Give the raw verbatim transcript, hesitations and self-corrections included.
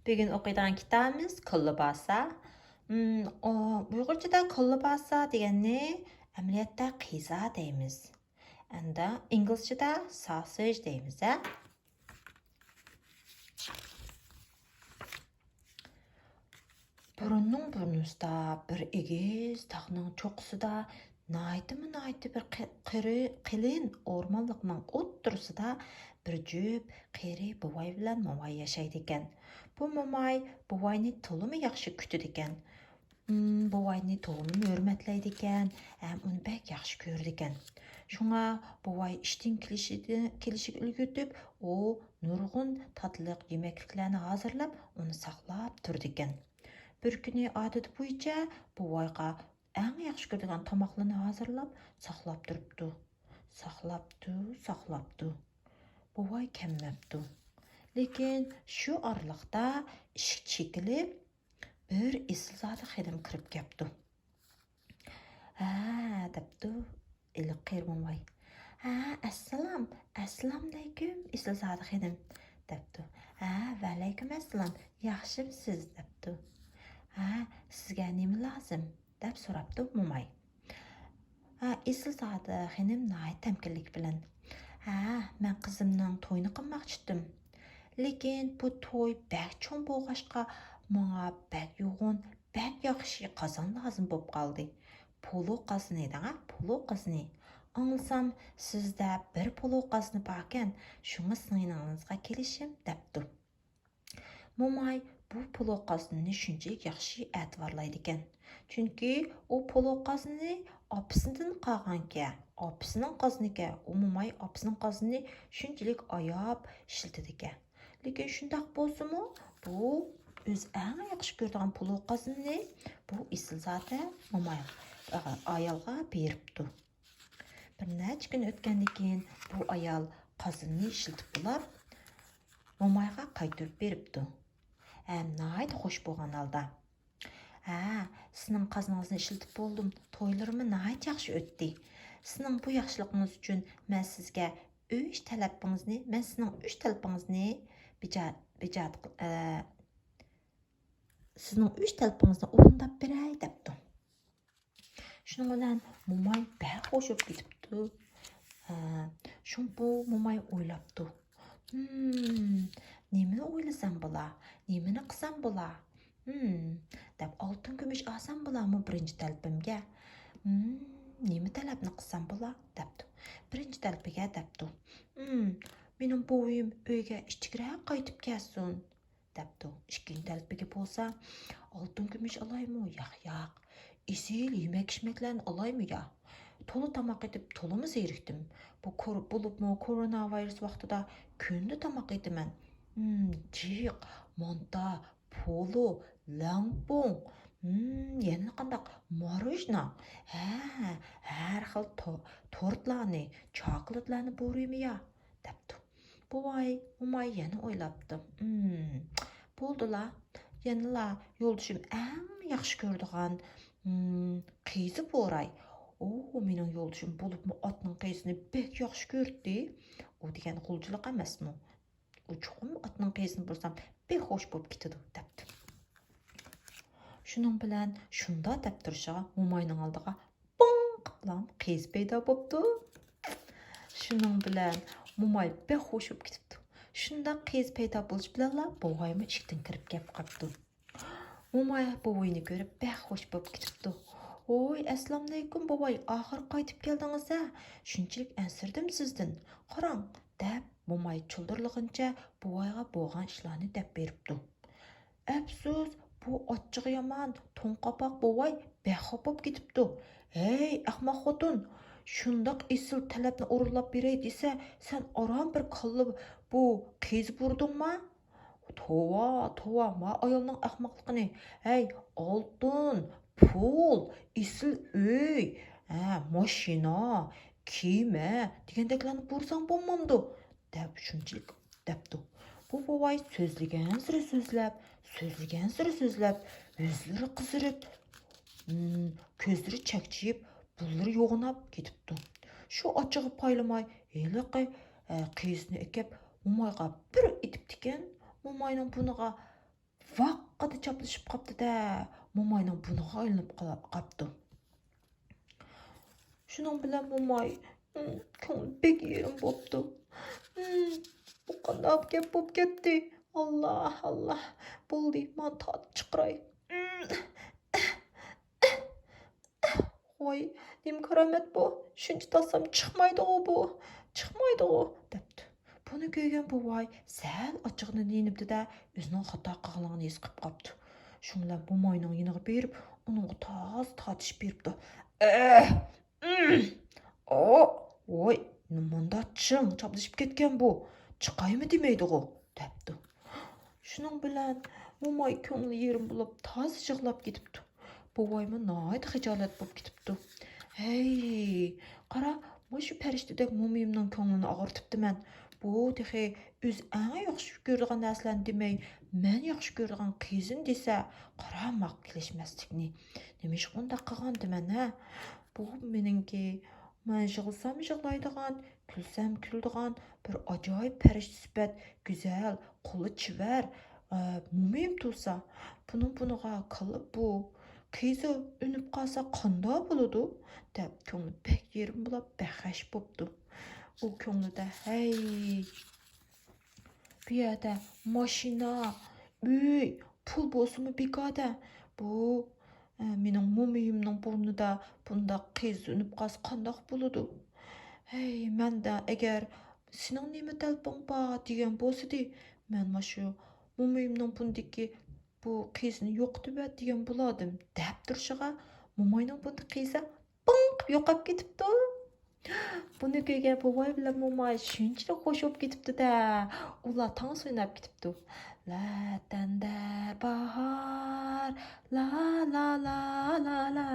بۈگۈن ئوقۇيدىغان كىتابىمىز كوللىباسا. ئۇم، ئۇ، ئۇيغۇرچىدا كوللىباسا دېگەننى ئەمەلىيەتتە قىزا دەيمىز. ئەمدى ئىنگلىزچىدا ساسېج دەيمىز، ھە؟ بۇرۇننىڭ بۇرنىسىدا بىر ئېگىز تاغنىڭ چوققىسىدا ناھايىتىمۇ ناھايىتى بىر قېرى، قېلىن ئورمانلىقنىڭ ئوتتۇرىسىدا بىر جۈپ قېرى بوۋاي بىلەن موماي ياشايدىكەن. بۇ موماي بوۋاينى تولىمۇ ياخشى كۈتىدىكەن. ئۇم، بوۋاينى تولىمۇ ھۆرمەتلەيدىكەن ھەم ئۇنى بەك ياخشى كۆرىدىكەن. شۇڭا بوۋاي ئىشتىن كېلىشىدىن، كېلىشىگە ئۈلگۈرتۈپ، ئۇ نۇرغۇن تاتلىق يېمەكلىكلەرنى ھازىرلاپ، ئۇنى ساقلاپ تۇرىدىكەن. بىر كۈنى ئادىتى بويىچە بوۋايغا ئەڭ ياخشى كۆرىدىغان تاماقلىرىنى ھازىرلاپ ساقلاپ تۇرۇپتۇ. ساقلاپتۇ، ساقلاپتۇ. بوۋاي كەممەپتۇ. لېكىن شۇ ئارىلىقتا ئىشىك چېكىلىپ، بىر ئېسىلزادە خېنىم كىرىپ كەپتۇ. ھە، دەپتۇ ھېلىقى قېرى موماي. ھە، ئەسسالام، ئەسسالامۇئەلەيكۇم، ئېسىلزادە خېنىم، دەپتۇ. ھە، ۋەئەلەيكۇم ئەسسالام، ياخشىمسىز؟ دەپتۇ. ھە، سىزگە نېمە لازىم؟ دەپ سوراپتۇ موماي. ھە، ئېسىلزادە خېنىم ناھايىتى تەمكىنلىك بىلەن. ھە، مەن قىزىمنىڭ تويىنى قىلماقچىتتىم. لېكىن بۇ توي بەك چوڭ بولغاچقا، ماڭا بەك يوغان، بەك ياخشى قازان لازىم بولۇپ قالدى. پولۇ قازىنى دەڭە، پولۇ قازىنى. ئاڭلىسام، سىزدە بىر پولۇ قازىنى باركەن، شۇڭا سىڭلىڭىزغا كېلىشىم، دەپتۇ. موماي بۇ پولۇ قازىنىنى شۇنچىلىك ياخشى ئەتىۋارلايدىكەن. چۈنكى ئۇ پولۇ قازىنى ئاپىسىدىن قالغانكەن، ئاپىسىنىڭ قازىنىكەن. ئۇ موماي ئاپىسىنىڭ قازىنىنى شۇنچىلىك ئاياپ ئىشلىتىدىكەن. لېكىن شۇنداق بولسىمۇ، بۇ ئۆزى ئەڭ ياخشى كۆرىدىغان پولۇ قازىنىنى بۇ ئېسىلزادە موماي، ئايالغا بېرىپتۇ. بىر نەچچە كۈن ئۆتكەندىن كېيىن بۇ ئايال قازىنىنى ئىشلىتىپ بولاپ، مومايغا قايتۇرۇپ بېرىپتۇ. ھەم ناھايىتى خوش بولغان ھالدا، ھە، سىزنىڭ قازىنىڭىزنى ئىشلىتىپ بولدۇم. تويلىرىممۇ ناھايىتى ياخشى ئۆتتى. سىزنىڭ بۇ ياخشىلىقىڭىز ئۈچۈن مەن سىزگە ئۈچ تەلىپىڭىزنى، مەن سىزنىڭ ئۈچ تەلىپىڭىزنى بىجا-، بىجا-، ئە، سىزنىڭ ئۈچ تەلىپىڭىزنى ئورۇنداپ بېرەي، دەپتۇ. شۇنىڭ بىلەن موماي بەك خوش بولۇپ كېتىپتۇ. ھە، شۇڭا بۇ موماي ئويلاپتۇ. ھىم، نېمىنى ئويلىسام بولا؟ نېمىنى قىلسام بولا؟ ھىم، دەپ ئالتۇن كۈمۈش ئالسام بولامۇ بىرىنچى تەلىپىمگە؟ ھىم، نېمە تەلەپنى قىلسام بولا؟ دەپتۇ. بىرىنچى تەلىپىگە دەپتۇ. ھىم، مېنىڭ بوۋىيىم ئۆيگە ئىچىكرەك قايتىپ كەلسۇن. دەپتۇ. ئىككىنچى تەلىپىگە بولسا، ئالتۇن كۈمۈش ئالايمۇ؟ ياق، ياق. ئېسىل يېمەك ئىچمەكلەرنى ئالايمۇ يا؟ تولا تاماق ئېتىپ تولىمۇ زېرىكتىم. بۇ كور-، بولۇپمۇ كورونا ۋىرۇس ۋاقتىدا كۈندە تاماق ئېتىمەن. ھىم، جىق، مانتا، پولۇ، لەڭپۇڭ. ھىم، يەنە قانداق؟ ماروژنا. ھە، ھەر خىل تو-، تورتلارنى، چاكلېتلارنى بۇرىمۇ يا؟ دەپتۇ. بوۋاي، موماي يەنە ئويلاپتۇ. ھىم، بولدىلا، يەنىلا يولدىشىم ئەڭ ياخشى كۆرىدىغان، ھىم، قىزى بوراي. ئۇ مېنىڭ يولدىشىم بولۇپمۇ ئاتنىڭ قىزىنى بەك ياخشى كۆردى. ئۇ دېگەن غۇلجىلىق ئەمەسمۇ؟ ئۇ چوقۇم ئاتنىڭ قىزىنى بۇرسام بەك خوش بولۇپ كېتىدۇ، دەپتۇ. شۇنىڭ بىلەن شۇنداق دەپ تۇرۇشىغا موماينىڭ ئالدىغا بىڭ قىپلام قىز پەيدا بوپتۇ. شۇنىڭ بىلەن موماي بەك خوش بولۇپ كېتىپتۇ. شۇنداق قىز پەيدا بولۇش بىلەنلا بوۋايمۇ ئىشىكتىن كىرىپ كەپ قاپتۇ. موماي بوۋاينى كۆرۈپ بەك خوش بولۇپ كېتىپتۇ. ۋوي، ئەسسالامۇئەلەيكۇم بوۋاي، ئاخىر قايتىپ كەلدىڭىز ھە؟ شۇنچىلىك ئەنسىرىدىم سىزدىن. قاراڭ، دەپ موماي چۇلدۇرلىغىنىچە بوۋايغا بولغان ئىشلارنى دەپ بېرىپتۇ. ئەپسۇس، بۇ ئاچچىقى يامان توڭ قاپاق بوۋاي بەك خاپا بولۇپ كېتىپتۇ. ھەي، ئەخمەق خوتۇن، شۇنداق ئېسىل تەلەپنى ئورۇنلاپ بېرەي دېسە، سەن ئاران بىر كاللا بۇ قىز بۇردۇڭما؟ توۋا، توۋا، ما ئايالنىڭ ئەخمەقلىقىنى. ھەي، ئالتۇن، پۇل، ئېسىل ئۆي، ھە، ماشىنا، كېمە دېگەندەكلەرنى بۇرساڭ بولمامدۇ؟ دەپ شۇنچىلىك دەپتۇ. بۇ بوۋاي سۆزلىگەنسېرى سۆزلەپ، سۆزلىگەنسېرى سۆزلەپ، يۈزلىرى قىزىرىپ، ھىم، كۆزلىرى چەكچىيىپ، بۇرۇنلىرى يوغىناپ كېتىپتۇ. شۇ ئاچچىقى پايلىماي ھېلىقى، ئە، قىزنى ئەكەپ مومايغا بىر ئېتىپتىكەن. موماينىڭ بۇرنىغا ۋاققىدە چاپلىشىپ قاپتۇ-دە، موماينىڭ بۇنىغا ئايلىنىپ قاپتۇ. شۇنىڭ بىلەن موماي، ئىم، كۆڭلى بەك يېرىم بوپتۇ. ئىم، بۇ قانداق گەپ بوپ كەتتى؟ ئاللا، ئاللا، بولدى، مانا تارتىپ چىقىراي. ئىم، ۋاي، نېمە كارامەت بۇ؟ شۇنچە تارتسام چىقمايدىغۇ بۇ؟ چىقمايدىغۇ؟ دەپتۇ. بۇنى كۆرگەن بوۋاي سەل ئاچچىقىدىن يېنىپتۇ-دە، ئۆزىنىڭ خاتا قىلغانلىقىنى ھېس قىلىپ قاپتۇ. شۇنىڭ بىلەن موماينىڭ يېنىغا بېرىپ، ئۇنىڭغا تازا تارتىشىپ بېرىپتۇ. ئەھ! ئىم! ئو! ۋوي، مۇنداق چىڭ چاپلىشىپ كەتكەن بۇ. چىقايمۇ دېمەيدىغۇ؟ دەپتۇ. شۇنىڭ بىلەن موماي كۆڭلى يېرىم بولۇپ، تازا يىغلاپ كېتىپتۇ. بوۋايمۇ ناھايىتى خىجالەت بولۇپ كېتىپتۇ. ھەي، قارا، مۇشۇ پەرىشتىدەك مومىيىمنىڭ كۆڭلىنى ئاغرىتىپتىمەن. بۇ تېخى ئۆزى ئەڭ ياخشى كۆرىدىغان نەرسىلەرنى دېمەي، مەن ياخشى كۆرىدىغان قىزىنى دېسە، قارا ماقۇل كېلىشمەسلىكنى. نېمىشقا ئۇنداق قىلغانتىمەن، ھە؟ بۇ مېنىڭكى، مەن يىغلىسام يىغلايدىغان، كۈلسەم كۈلىدىغان بىر ئاجايىپ پەرىشتە سۈپەت، گۈزەل، قولى چېۋەر، ئە، مومىيىم تۇرسا، بۇنىڭ بۇنىغا كاللا بۇ. قىزى ئۈنۈپ قالسا قانداق بولىدۇ؟ دەپ كۆڭلى بەك يېرىم بولاپ، بەك غەش بوپتۇ. ئۇ كۆڭلىدە، ھەي، بۇ يەردە ماشىنا، ئۆي، پۇل بولسىمۇ بىكار-دە. بۇ، ئە، مېنىڭ مومىيىمنىڭ بۇرنىدا بۇنداق قىز ئۈنۈپ قالسا قانداق بولىدۇ؟ ھەي، مەندە ئەگەر سېنىڭ نېمە تەلىپىڭ بار دېگەن بولسىدى، مەن ماشۇ مومىيىمنىڭ بۇندىكى بۇ قىزنى يوقىتىۋەت دېگەن بولاتتىم، دەپ تۇرۇشىغا، موماينىڭ بۇندىكى قىزى بىڭ قىپ يوقاپ كېتىپتۇ. بۇنى كۆرگەن بوۋاي بىلەن موماي شۇنچىلىك خوش بولۇپ كېتىپتۇ-دە، ئۇلار تانسا ئويناپ كېتىپتۇ. لەتەندەر باھار، لا، لا، لا، لا، لا.